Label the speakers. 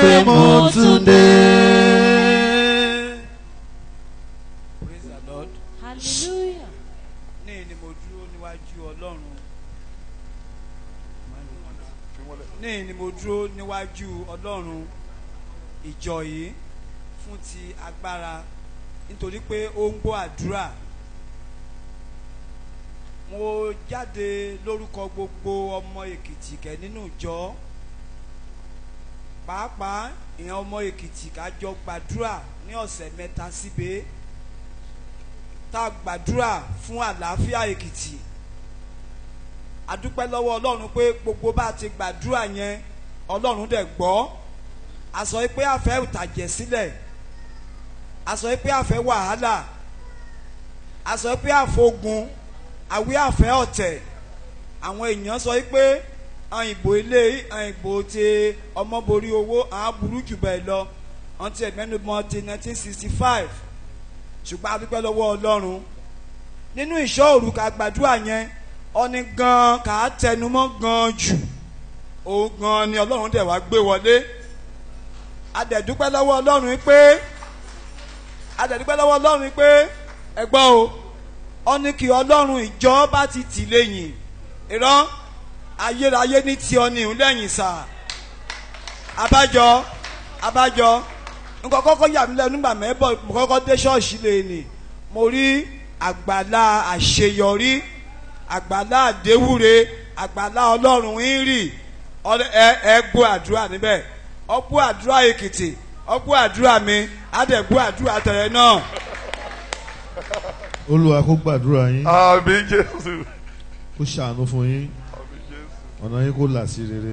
Speaker 1: Pé mo tún dé.
Speaker 2: Praise the Lord.
Speaker 3: Hallelujah.
Speaker 2: Ní ni mo dúró níwájú Ọlọ́run. Ní ni mo dúró níwájú Ọlọ́run ìjọ yìí fún ti agbára, nítorí pé ó ń gbọ́ àdúrà. Mo jáde lórúkọ gbogbo ọmọ Èkìtì kẹ nínú ìjọ, pàápàá ìyẹn ọmọ Èkìtì, ká jọ gbàdúrà ní ọ̀sẹ̀ 3 síbẹ̀, tá a gbàdúrà fún àlàáfíà Èkìtì. A dúpẹ́ lọ́wọ́ Ọlọ́run pé gbogbo bá a ti gbàdúrà yẹn, Ọlọ́run dẹ̀ gbọ́. A sọ pé a fẹ́ ìtàjẹ̀ sílẹ̀, a sọ pé a fẹ́ wàhálà, a sọ pé a fogun àwí, àfẹ́ ọ̀tẹ̀. Àwọn èèyàn sọ pé àwọn ìbò ilé, àwọn ìbò ti ọmọborí owó, àwọn burú jù bẹ́ẹ̀ lọ, wọ́n ti ẹ̀mẹ́nubọ́n ti 1965. Ṣùgbọ́n a dúpẹ́ lọ́wọ́ Ọlọ́run, nínú ìṣọ́ òru ká gbàdúrà yẹn, ọ̀ni gan ká tẹnumọ́ gan jù, òun gan ni Ọlọ́run dẹ̀ wá gbé wọlé. A dẹ̀ dúpẹ́ lọ́wọ́ Ọlọ́run pé, a dẹ̀ dúpẹ́ lọ́wọ́ Ọlọ́run pé ẹ gbọ́ o, ọ ní kí Ọlọ́run ìjọ bá ti tì lẹ́yìn ìrọ́ ayérayé ní tí ọ ní ìhún lẹ́yìn sà. Abájọ, abájọ, nǹkan kọ́kọ́ yà mí lẹ́nu nígbà mẹ́bọ̀, mo kọ́kọ́ dé ṣọ́ọ̀ṣì lè nì, mo rí àgbàlá àṣeyọrí, àgbàlá àdéwúre, àgbàlá Ọlọ́run ń rì. Ẹ gbọ́ àdúrà níbẹ̀. Ọ gbọ́ àdúrà Èkìtì, ọ gbọ́ àdúrà mi, á dẹ̀ gbọ́ àdúrà tẹ̀rẹ̀ náà.
Speaker 1: Olúwa kó gbàdúrà yín.
Speaker 4: Àmín Jésù.
Speaker 1: Kó ṣàánú fún yín.
Speaker 4: Àmín Jésù.
Speaker 1: Ọ̀nà yín kó là sí rere.